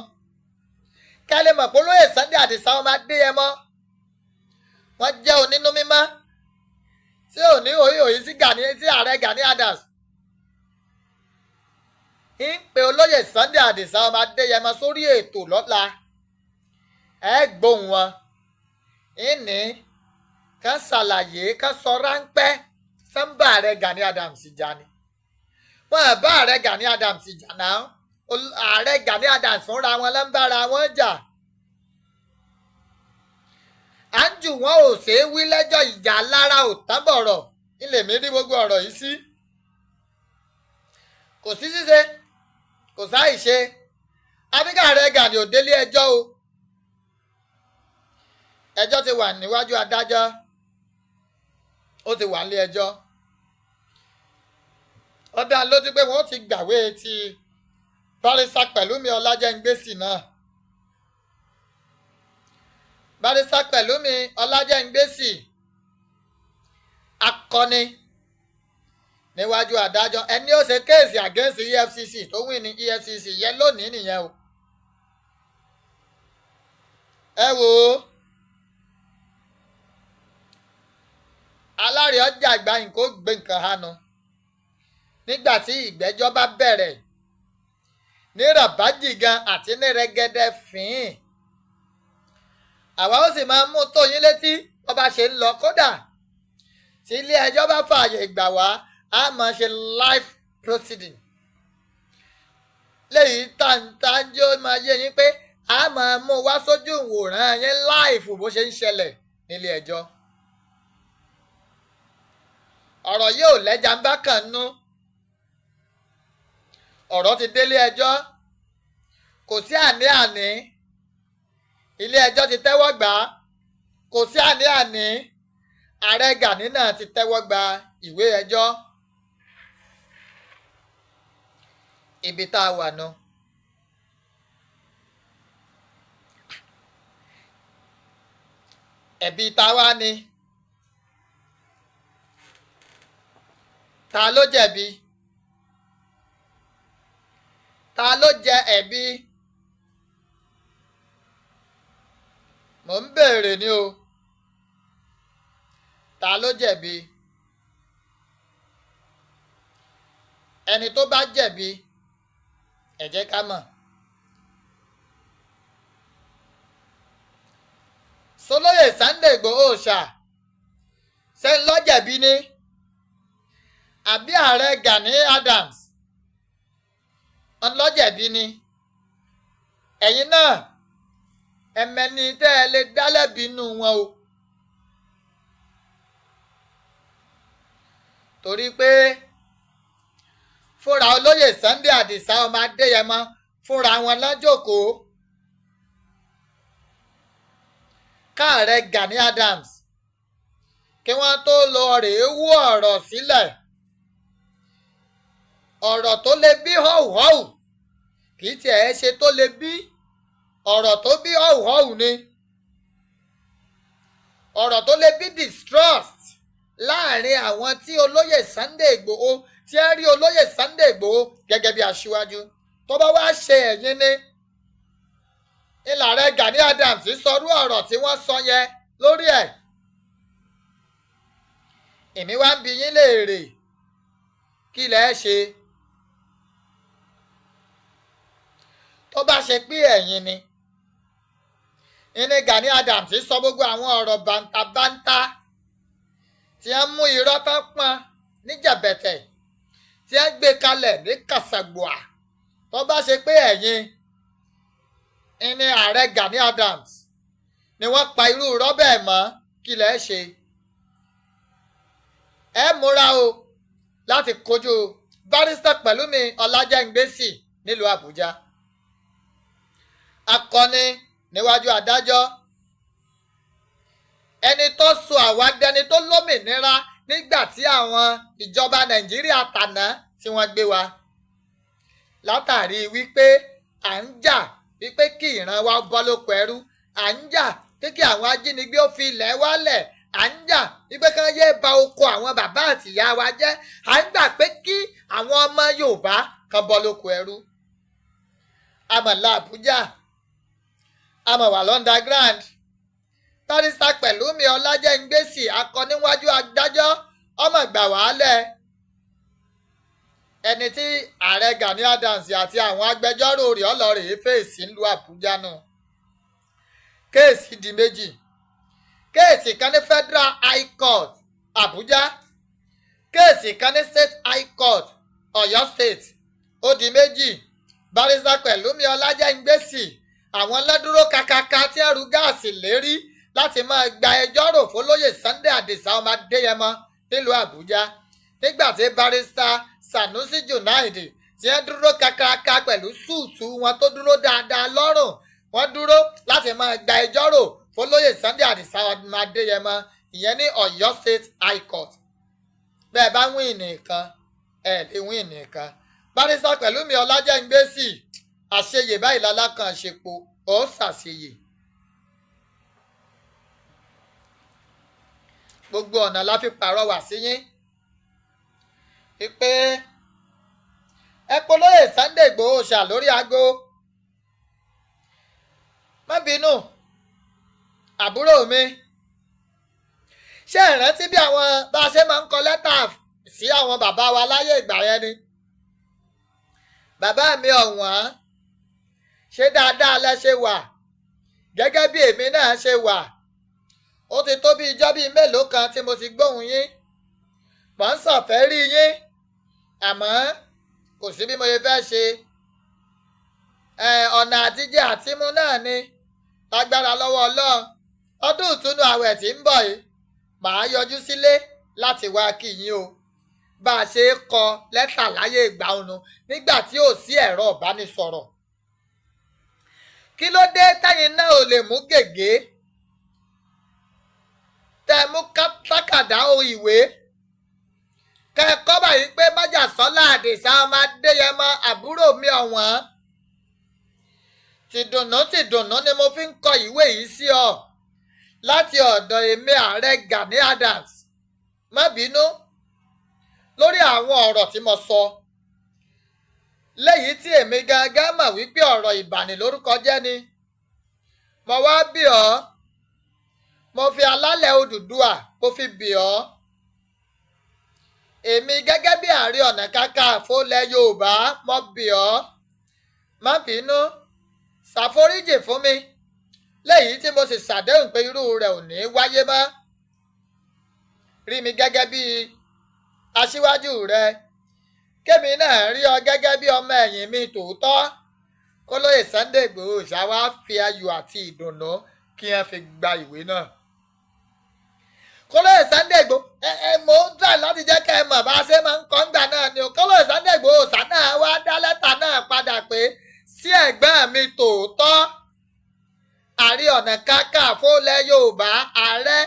Kẹ́lẹ́ mọ̀ pé olóyè Sunday Adisa ọmọ Adéyẹmọ, wọ́n jẹ́ onínú mímọ́. Tí ò ní òye òye sí Gani, sí ààrẹ Gani Adams, ń pe olóyè Sunday Adisa ọmọ Adéyẹmọ sórí ètò lọ́la. Ẹ gbóhùn wọn ìní kán ṣàlàyé, kán sọ ráńpẹ́ sánbà ààrẹ Gani Adams jà ni. Wọn bá ààrẹ Gani Adams jà náà. Ààrẹ Gani Adams fúnra wọn ló ń bára wọn jà. À ń jù wọn ò ṣeé wí lẹ́jọ́, ìjà lára ò tán bọ̀rọ̀. Ilé mi rí gbogbo ọ̀rọ̀ yìí sí. Kò sí ṣíṣe, kò sáì ṣe. Abíkà ààrẹ Gani ò délé ẹjọ́ o. Ẹjọ́ ti wà níwájú adájọ́, ó ti wà nílé ẹjọ́. Ó dá lójú pé wọ́n ti gbàwé ti Barrister Pẹ̀lúmi Ọlájẹ́ngbèsì náà. Barrister Pẹ̀lúmi Ọlájẹ́ngbèsì, akọni níwájú adájọ́, ẹni ó ṣe case against EFCC tó win ní EFCC yẹn lónìí nìyẹn o. Ẹ wò ó, alárè ọjà àgbà nǹkan ó gbé nǹkan hánu nígbà tí ìgbẹ́jọ́ bá bẹ̀rẹ̀ ní rabaji gan àti ní rẹ́gẹ́dẹ́ fín. Àwa ó sì máa mú tó yín létí bó bá ṣe ń lọ. Kódà tí ilé ẹjọ́ bá fààyè gbà wá, a máa ṣe live proceeding léyìí tàǹtàǹjọ́ máa yé yín pé a máa mú wá sójú ìwòran yín live bó ṣe ń ṣẹlẹ̀ nílé ẹjọ́. Ọ̀rọ̀ yìí ò lẹ́jà ń bá kàn nú. Ọ̀rọ̀ ti délé ẹjọ́, kò sí àní-àní. Ilé ẹjọ́ ti tẹ́wọ́ gbà á, kò sí àní-àní. Ààrẹ Gani náà ti tẹ́wọ́ gba ìwé ẹjọ́. Ibi tá a wà nù. Ẹ̀bi ta wá ni? Ta ló jẹ̀bi? Ta ló jẹ ẹ̀bi? Mò ń béèrè ni o. Ta ló jẹ̀bi? Ẹni tó bá jẹ̀bi, ẹ jẹ́ ká mọ̀. Solóyè Sunday Igboho ṣá ṣe ń lọ jẹ̀bi ni, àbí ààrẹ Gani Adams ń lọ jẹ̀bi ni? Ẹ̀yin náà ẹ̀mẹ́ni tẹ́ ẹ lè dá lẹ́bi nù wọn o. Torí pé fúnra olóyè Sunday Adisa ọmọ Adéyẹmọ fúnra wọn lọ́jọ́kòó káàrẹ Gani Adams kí wọ́n tó lọ rèé wú ọ̀rọ̀ sílẹ̀, ọ̀rọ̀ tó lè bí họ́wùhọ́wù, kì í tiẹ̀ ṣe tó lè bí, ọ̀rọ̀ tó bí họ́wùhọ́wù ni, ọ̀rọ̀ tó lè bí distrust láàrin àwọn tí olóyè Sunday Igboho, tí ẹ rí olóyè Sunday Igboho gẹ́gẹ́ bí aṣíwájú. Tó bá wá ṣe ẹ̀yin ni ìlàrẹ Gani Adams sọrú ọ̀rọ̀ tí wọ́n sọ yẹn lórí ẹ̀, èmi wá ń bi yín léèrè, kí lẹ ṣe? Tó bá ṣe pé ẹ̀yin ni ìní Gani Adams sọ gbogbo àwọn ọ̀rọ̀ bàǹtàbàǹtà tí wọ́n mú irọ́ tán pọ́n níjàbẹ̀tẹ̀ tí wọ́n gbé kalẹ̀ ní kàṣàgbọ́à, tó bá ṣe pé ẹ̀yin ìní ààrẹ Gani Adams ni wọ́n pa irú irọ́ bẹ́ẹ̀ mọ́, kí lẹ ṣe? Ẹ múra o láti kojú Barrister Pẹ̀lúmi Ọlájẹ́ngbèsì nílùú Àbújá. Akọni níwájú adájọ́, ẹni tó sọ àwa dẹni tó lómìnira nígbà tí àwọn ìjọba Nàìjíríà tàná tí wọ́n gbé wa, látàrí wípé à ń jà wípé kí ìran wa bọ́ lóko ẹrú, à ń jà pé kí àwọn ajínigbé ó fi ilẹ̀ wa lẹ̀, à ń jà wípé kí wọ́n yéé ba oko àwọn bàbá àtìyá wa jẹ́, à ń gbà pé kí àwọn ọmọ Yorùbá kan bọ́ lóko ẹrú. Àmọ̀lá Àbújá, àmọ̀ wà l'underground. Barrister Pẹ̀lúmi Ọlájẹ́ngbèsì akọníwájú adájọ́ Ọmọ gbà wàhálẹ̀ ẹni tí ààrẹ Gani Adams àti àwọn agbẹjọ́rò rẹ̀ ọlọ́rẹ̀ fèsì ńlú Àbújá náà. Case di méjì: case kan ní Federal High Court, Àbújá, case kan ní State High Court, Ọ̀yọ́ State. Ó di méjì. Barrister Pẹ̀lúmi Ọlájẹ́ngbèsì, àwọn lọ́dúró kakaka tí ẹrù gáàsì lérí láti máa gba ẹjọ́ rò fọlọ́yè Sunday Adisa ọmọ Adéyẹmọ nílùú Àbújá, nígbà tí Barrister Sanusi Junaidi tí wọ́n dúró kakaraka pẹ̀lú suit wọn tó dúró dáadáa lọ́rùn, wọ́n dúró láti máa gba ẹjọ́ rò fọlọ́yè Sunday Adisa ọmọ Adéyẹmọ, ìyẹn ní Ọ̀yọ́ State High Court. Bẹ́ẹ̀ bá win nìkan, ẹ̀ lè win nìkan. Barrister Pẹ̀lúmi Ọlájẹ́ngbèsì, àṣeyè báyìí lálákàn ṣepo, ó ṣàṣeyè. Gbogbo ọ̀nà la fi pàrọwà sí yín pé ẹ polóyè Sunday Igboho ṣà lórí aago. Má bínú, àbúrò mi. Ṣé ìrántí bí àwọn bá a ṣe máa ń kọ lẹ́tà sí àwọn bàbá wa láyé ìgbà yẹn ni? Bàbá mi ọ̀wọ́n, ṣé dáadáa lẹ ṣe wà gẹ́gẹ́ bí èmi náà ṣe wà? Ó ti tó bí ijọ́ bíi mélòó kan tí mo ti gbóhùn yín. Mò ń sọ̀fẹ́ rí yín, àmọ́ kò sí bí mo ṣe fẹ́ ṣe. Ọ̀nà àtijẹ àtimú náà ni. Lágbára lọ́wọ́ Ọlọ́run, ọdún ìtúnu àwẹ̀ tí ń bọ̀ yìí, màá yọjú sílé láti wá kí yín o. Bá a ṣe kọ lẹ́tà láyé ìgbà ònu nígbà tí ò sí ẹ̀rọ ìbánisọ̀rọ̀. Kí ló dé tẹ́yin náà ò lè mú gègé, tẹ́ mú tákàdá ohun ìwé, kẹ́ ẹ kọ́ báyìí pé Májàsọ́lá Àdìsá ọmọ Adéyẹmọ, àbúrò mi ọ̀wọ́n, tìdùnnú tìdùnnú ni mo fi ń kọ ìwé yìí sí ọ láti ọ̀dọ̀ èmi ààrẹ Gani Adams. Má bínú lórí àwọn ọ̀rọ̀ tí mo sọ léyìí tí èmi gangan mọ̀ wípé ọ̀rọ̀ ìbànilórúkọ jẹ́ ni. Mo wá bì ọ́, mo fi alálẹ̀ Odùduwà mo fi bì ọ́. Èmi gẹ́gẹ́ bí Ààrẹ Ọ̀nà Kakanfò ilẹ̀ Yorùbá, mo bì ọ́, má bínú, ṣàforíjì fún mi, léyìí tí mo sì ṣàdéhùn pé irú rẹ̀ ò ní wáyé mọ́. Rí mi gẹ́gẹ́ bí aṣíwájú rẹ, kémi náà rí ọ gẹ́gẹ́ bí ọmọ ẹ̀yìn mi tòótọ́. Kólóyè Sunday Igboho ṣá wá fi ayọ̀ àti ìdùnnú kí wọ́n fi gba ìwé náà. Kólóyè Sunday Igboho, ẹ ẹ mò ń tà láti jẹ́ kẹ́ ẹ mọ̀ bá a ṣe máa ń kọ́ ńgbà náà ni o. Kólóyè Sunday Igboho ṣá náà wá dá lẹ́tà náà padà pé sí ẹ̀gbọ́n mi tòótọ́, Ààrẹ Ọ̀nà Kakanfò ilẹ̀ Yorùbá, Ààrẹ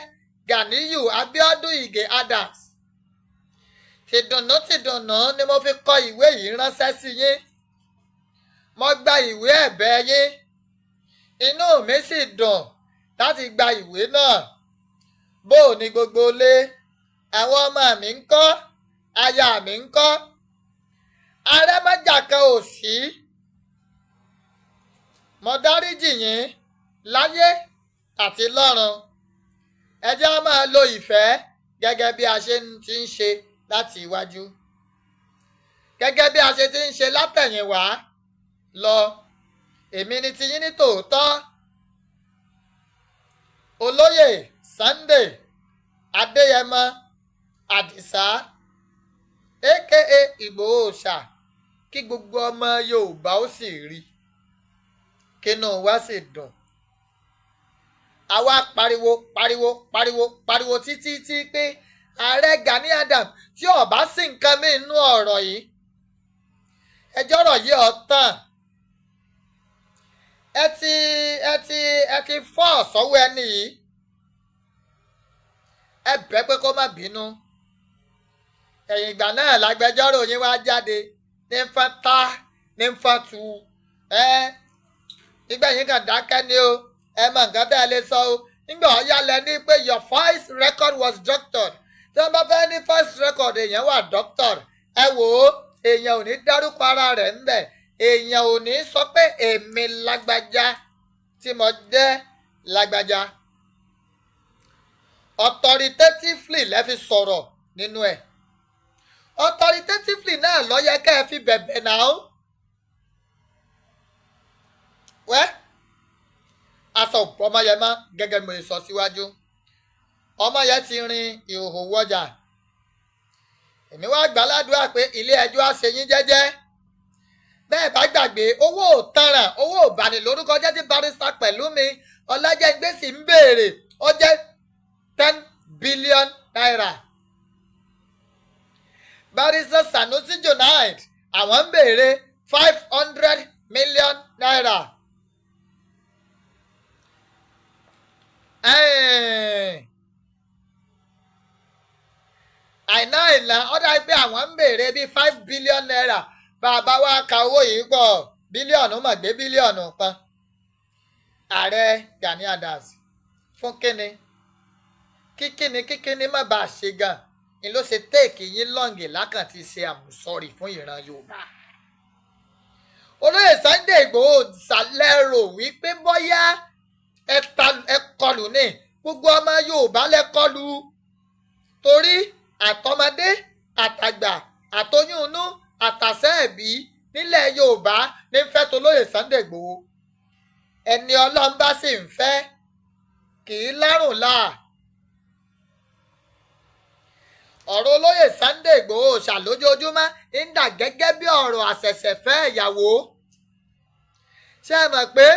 Ganiyu Abiodun Ige Adams, tìdùnnú tìdùnnú ni mo fi kọ ìwé yìí ránṣẹ́ sí yín. Mo gba ìwé ẹ̀bẹ̀ yín, inú mi sì dùn láti gba ìwé náà. Bó o ní gbogbo ilé, àwọn ọmọ mi ń kọ́, aya mi ń kọ́? Arẹ́mọ́jà kan ò sí. Mo dáríjì yín láyé àti lọ́run. Ẹ jẹ́ á máa lo ìfẹ́ gẹ́gẹ́ bí a ṣe ti ń ṣe láti iwájú, gẹ́gẹ́ bí a ṣe ti ń ṣe látẹ̀yìnwá lọ. Èmi ni tiyín ní tòótọ́, Olóyè Sunday Adéyẹmọ Àdìsá, aka Ìgbòho Òòṣà. Kí gbogbo ọmọ Yorùbá ó sì rí, kínú wa sì dùn. Àwa pariwo pariwo pariwo pariwo títí tí pé ààrẹ Gani Adams, tí ó bá sí nǹkan mí nínú ọ̀rọ̀ yìí, ẹjọ́ ọ̀rọ̀ yìí ọ̀tàn. Ẹ ti fọ́ sọ́wọ́ ẹni yìí. Ẹ bẹ̀ pé kó má bínú. Ẹ̀yìn ìgbà náà lágbẹjọ́rò yín wá jáde ní nfọ́n tá ní nfọ́n tu. Ẹ nígbà yín kàn dákẹ́ ni o. Ẹ mọ nǹkan tẹ́ ẹ lè sọ o. Nígbà ọ̀yá lẹ ní pé your voice record was doctored. Tí wọ́n bá fẹ́ ní voice record èèyàn wà doctored, ẹ wò ó, èèyàn ò ní dárúkọ ara rẹ̀ ńbẹ̀, èèyàn ò ní sọ pé èmi lágbájá tí mo jẹ́ lágbájá. Authoritatively lẹ́ fi sọ̀rọ̀. Nínú ẹ̀, authoritatively náà ló yẹ kẹ́ ẹ fi bẹ̀bẹ̀ náà. Wẹ́ aṣọ ọmọ yẹn mọ́. Gẹ́gẹ́ bí mo ṣe sọ síwájú, ọmọ yẹn ti rin ìhòòhò wọjà. Èmi wá gbàládùá pé ilé ẹjọ́ á ṣe yín jẹ́jẹ́. Bẹ́ẹ̀ bá gbàgbé, owó òtanràn, owó ìbanilórúkọ jẹ́ tí Barrister Pẹ̀lúmi Ọlájẹ́ngbèsì ń béèrè, ó jẹ́ ₦10 billion. Barrister Sanusi Junaid, àwọn ń béèrè ₦500 million. Àìná ìlà ọ̀dà pé àwọn ń béèrè bíi ₦5 billion. Bàbá wa ka owó yìí pọ̀, bílíọ̀nù mọ̀ gbé bílíọ̀nù kan. Ààrẹ Gani Adams, fún kíni? Kíkíni kíkíni má bàa ṣe gan ni ló ṣe take yín long lákàntí ṣe àmúsọ̀rì fún ìran Yorùbá. Olóyè Sunday Ìgbòho ṣàlẹ́rò wípé bóyá ẹ kọlù ní gbogbo ọmọ Yorùbá lẹ kọlù, torí àtọmọdé àtàgbà àtoyún inú àtàṣẹ ẹbí nílẹ̀ Yorùbá ní fẹ́ tolóyè Sunday Ìgbòho. Ẹni Ọlọ́run bá sì ń fẹ́ kì í lárùn láà. Ọ̀rọ̀ olóyè Sunday Ìgbòho ṣàlójoojúmọ́ ń dà gẹ́gẹ́ bí ọ̀rọ̀ àṣẹ̀ṣẹ̀fẹ́ ìyàwó. Ṣé ẹ mọ̀ pé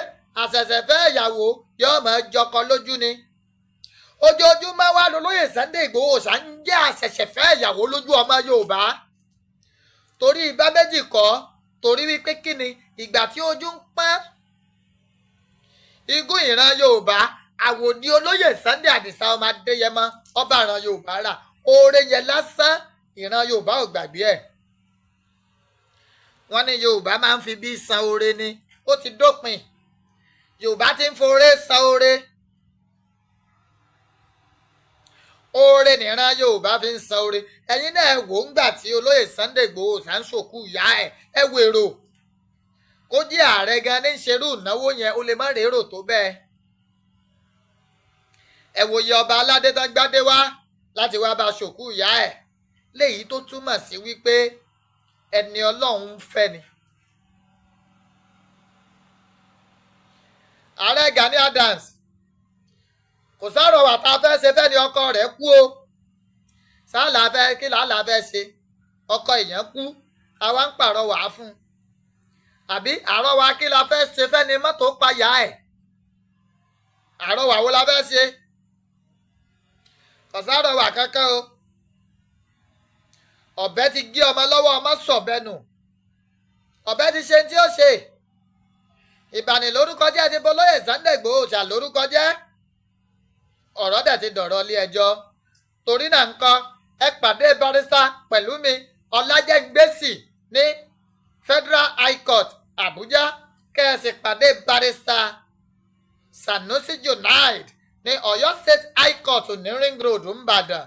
àṣẹ̀ṣẹ̀fẹ́ ìyàwó yóò máa jọkọ lójú ni? Ojoojúmọ́ wá lolóyè Sunday Ìgbòho ṣà ń jẹ́ àṣẹ̀ṣẹ̀fẹ́ ìyàwó lójú ọmọ Yorùbá, torí ibà méjì kọ́, torí wípé kí ni ìgbà tí ojú ń pọ́n igún ìran Yorùbá, àwòdì olóyè Sunday Àdìsá ọmọ Adéyẹmọ ọba ìran Yorùbá rà oore yẹn lásán, ìran Yorùbá ò gbàgbé ẹ̀. Wọ́n ní Yorùbá máa ń fi bí san oore ni, ó ti dópin. Yorùbá ti ń foré san oore. Oore nìran Yorùbá fi ń san oore. Ẹ̀yin náà wò ń gbà tí olóyè Sunday Igboho ṣàǹṣòkú ìyá ẹ̀, ẹ wèrò kó jẹ́ ààrẹ gan ní ṣerú ìnáwó yẹn, ó lè má rérò tó bẹ́ẹ̀. Ẹ wòye ọba aládé tán gbádé wá láti wá bá ṣòkú ìyá ẹ̀, léyìí tó túmọ̀ sí wípé ẹni Ọlọ́run ń fẹ́ ni. Ààrẹ Gani Adams, kò sọ̀rọ̀ wà tá a fẹ́ ṣe fẹ́ ni ọkọ rẹ̀ kú o. Sáàlà fẹ́ kí làálàá fẹ́ ṣe, ọkọ èèyàn kú, àwa ń pàrọwà fún un. Àbí àrọwà kí la fẹ́ ṣe fẹ́ ni mọ́tò payà ẹ̀? Àrọwà wo la fẹ́ ṣe? Kò sárọwà kankan o. Ọ̀bẹ ti gé ọmọ lọ́wọ́, ọmọ sọ̀bẹ nù. Ọ̀bẹ ti ṣe tí ó ṣe. Ìbànilórúkọ jẹ́ ti bolóyè Sunday Igboho ṣà lórúkọ jẹ́. Ọ̀rọ̀ dẹ̀ ti dọ̀rọ̀ ilé ẹjọ́. Torí náà ńkọ́, ẹ pàdé Barrister Pẹ̀lúmi Ọlájẹ́ngbèsì ní Federal High Court Abuja, kẹ́ ẹ sì pàdé Barrister Sanusi Junaid ní Ọ̀yọ́ State High Court ní Ring Road Nìbàdàn,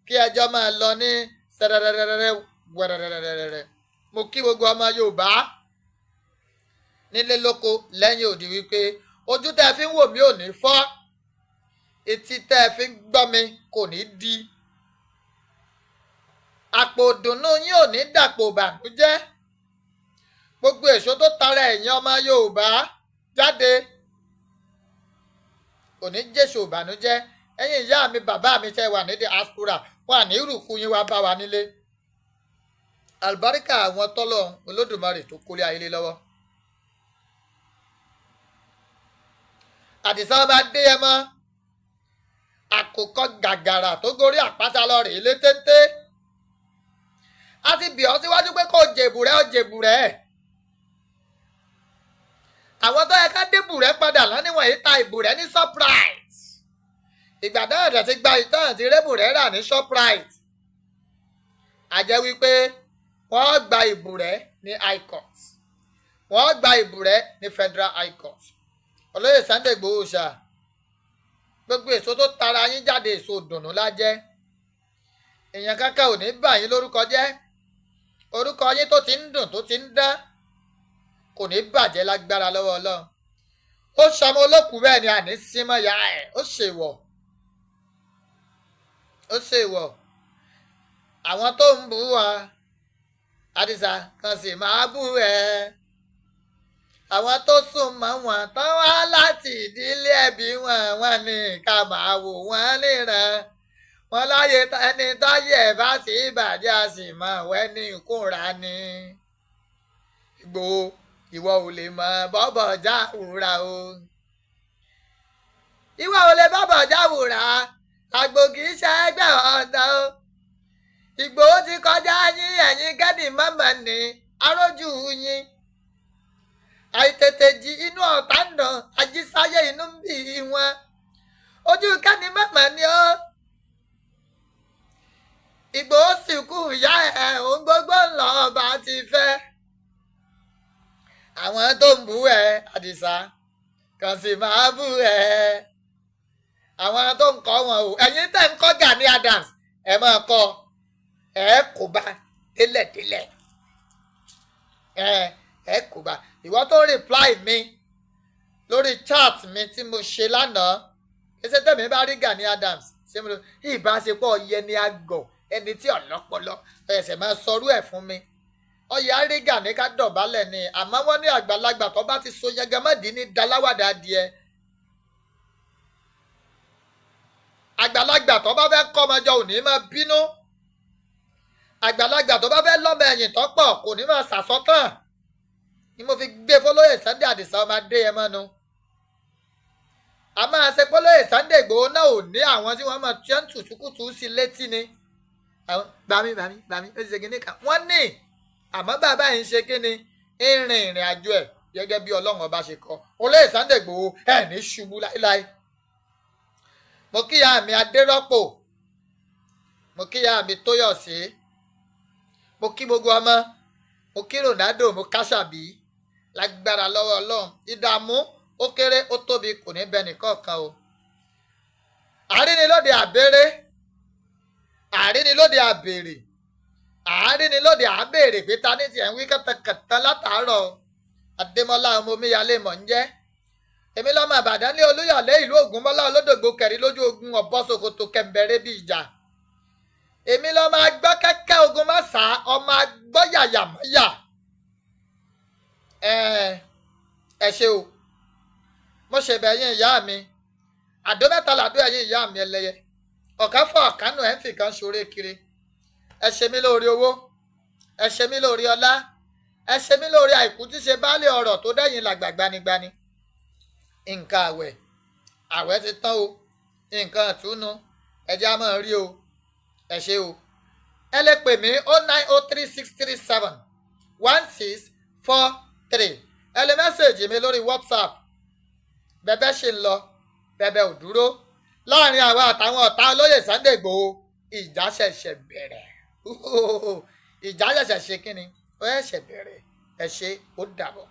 kí ẹjọ́ máa lọ ní sẹ́rẹ́rẹ́rẹ́rẹ́ wẹ́rẹ́rẹ́rẹ́rẹ́. Mo kí gbogbo ọmọ Yorùbá nílé lóko lẹ́yìn òdì wípé ojú tẹ́ ẹ fi ń wò mí ò ní fọ́, etí tẹ́ ẹ fi ń gbọ́ mi kò ní di, àpò ìdùnnú yín ò ní dàpò ìbànújẹ́. Gbogbo èso tó tara ẹ̀yin ọmọ Yorùbá jáde kò ní jèso ìbànújẹ́. Ẹ̀yin ìyá mi, bàbá mi tẹ́ wà ní diaspora, wà ní ìrùkù yín wá bá wa nílé. Àlùbáríkà àwọn tọ́lọ̀ Olódùmarè tó kólé ayé lé lọ́wọ́. Àdìsá ọba Adéyẹmọ, àkùkọ gàgàrà tó gorí àpáta lọ rèé lé téńté. A ti bì ọ́ síwájú pé kó jèbù rẹ́, ó jèbù rẹ́. Àwọn tó yẹ ká débù rẹ́ padà lọ́níwọ̀n yìí ta ìbù rẹ́ ní Shoprite. Ìgbà náà dẹ̀ ti gba ìtàn àti rébù rẹ́ rà ní Shoprite. A jẹ́ wípé wọ́n gba ìbù rẹ́ ní High Court, wọ́n gba ìbù rẹ́ ní Federal High Court. Olóyè Sunday Igboho ṣá, gbogbo èso tó tara yín jáde, èso dùnnú lájẹ́. Èèyàn kankan ò ní bà yín lórúkọ jẹ́. Orúkọ yín tó ti ń dùn tó ti ń dán kò ní bàjẹ́ lágbára lọ́wọ́ Ọlọ́run. Ó ṣọmọ olókùú bẹ́ẹ̀ ni àní símọ́ ya ẹ̀. Ó ṣèwọ̀, ó ṣèwọ̀. Àwọn tó ń bú wa, Àdìsá, kan sì máa bú ẹ. Àwọn tó sún mọ́ wọn tán wá láti ìdílé ẹbí wọn, wọn ní ká máa wò wọ́n níran. Wọn láyé ẹni táyé ẹ̀ bá sì bàjẹ́, a sì mọ̀ wẹ́ni kúnra ni. Ìgbòho, ìwọ ò lè mọ bọ́bọ̀ jáwùrà o, ìwọ ò lè bọ́bọ̀ jáwùrà. Àgbò kì í ṣe ẹgbẹ́ ọ̀dọ́ o. Ìgbòho ti kọjá yín. Ẹ̀yin kẹ́ni mọ́mọ́ ní arójú yín. Àìtètè jí inú ọ̀tá ń dàn ajísáyé, inú ń bí wọn. Ojú kẹ́ni mọ́mọ́ ni ó. Ìgbòho sì kú ìyá ẹ̀, òun gbogbo ńlọ ọba ti fẹ́. Àwọn tó ń bú ẹ, Àdìsá, kàn sì máa bú ẹ. Àwọn tó ń kọ́ wọn o, ẹ̀yin tẹ́ ń kọ́ Gani Adams, ẹ máa kọ́ ẹ, kò bá délẹ̀délẹ̀, ẹ kò bá. Ìwọ tó reply mi lórí chat mi tí mo ṣe lánàá, ẹsẹ tẹ̀mí bá rí Gani Adams, ṣé mo ìbáṣepọ̀ yẹni àgọ̀, ẹni tí ọ̀lọ́pọlọ ẹsẹ̀ máa sọrú ẹ̀ fún mi. Ọyẹ àrígà ní ká dọ̀bálẹ̀ ni, àmọ́ wọ́n ní àgbàlagbà tó bá ti so yẹgẹmọ́dì ní daláwàdà adìẹ. Àgbàlagbà tó bá fẹ́ kọ́ ọmọjọ ò ní máa bínú. Àgbàlagbà tó bá fẹ́ lọ́mọ ẹ̀yìn tó pọ̀ kò ní máa sàsọ́tàn. Ni mo fi gbé fọlọ́yè Sunday Àdìsá ọmọ Adéyẹmọ nu. A máa ṣe pọlọ́yè Sunday Ìgbòho náà ò ní àwọn tí wọ́n máa tiẹ́ ń tùtùkùtù sí létí ni. Gbàmí gbàmí gbàmí, ó ti ṣe kíní kan wọ́n ní, àmọ́ bàbá yìí ń ṣe kíni, ń rin ìrìn àjò ẹ̀ gẹ́gẹ́ bí Ọlọ́run ọba ṣe kọ. Olóyè Sunday Ìgbòho, ẹ̀ ní ṣubú láéláé. Mo kíyà mi Adérọ́pò, mo kíyà mi Tóyọ̀sí, mo kí gbogbo ọmọ, mo kí Ronaldo, mo káṣàbí. Lágbára lọ́wọ́ Ọlọ́run, ìdààmú ó kéré ó tóbi kò ní bẹ nìkọ̀ọ̀kan o. Àrínilóde àbèrè, àrínilóde àbèrè, àrínilóde àbèrè pé ta ní tiẹ̀ ń wí kàtàkàtà látàárọ̀. Adémọ́lá ọmọ omíyalé mọ̀ ń jẹ́. Èmi lọ́mọ Ìbàdàn ní Olúyọ̀lé, ìlú Ògúnmọ́lá olódògbò kẹrin lójú ogun, ọ̀bọ ṣòkòtò kẹ̀m̀bẹ̀rẹ̀ bí ìjà. Èmi lọ́mọ agbọ́ kẹ́kẹ́ ogun mọ́sá, ọmọ agbọ́ yàyà mọ́yà. Ẹ ẹ ṣe o, mo ṣèbẹ̀ yín ìyá mi. Àdó mẹ́ta làdó ẹ̀yìn ìyá mi ẹlẹ́yẹ ọ̀kan fún ọ̀kánù ẹ̀ ń fi kan ṣoore kiri. Ẹ ṣe mí lóore owó, ẹ ṣe mí lóore ọlá, ẹ ṣe mí lóore àìkú tí ṣe baálé ọ̀rọ̀ tó dẹ́yìn làgbà gbanigbani. Nǹkan àwẹ̀, àwẹ̀ ti tán o, nǹkan ìtúnu ẹjẹ́ á máa rí o. Ẹ ṣé o. Ẹ lè pè mí 09036371643. Ẹ lè message mi lórí WhatsApp. Bẹ́bẹ́ ṣe ń lọ, bẹ́bẹ́ ò dúró láàrin àwa àtàwọn ọ̀tá olóyè Sunday Igboho. Ìjà ṣẹ̀ṣẹ̀ bẹ̀rẹ̀, ìjà ṣẹ̀ṣẹ̀ ṣe kínni, ó ṣẹ̀ṣẹ̀ bẹ̀rẹ̀. Ẹ ṣé, ó dàbọ̀.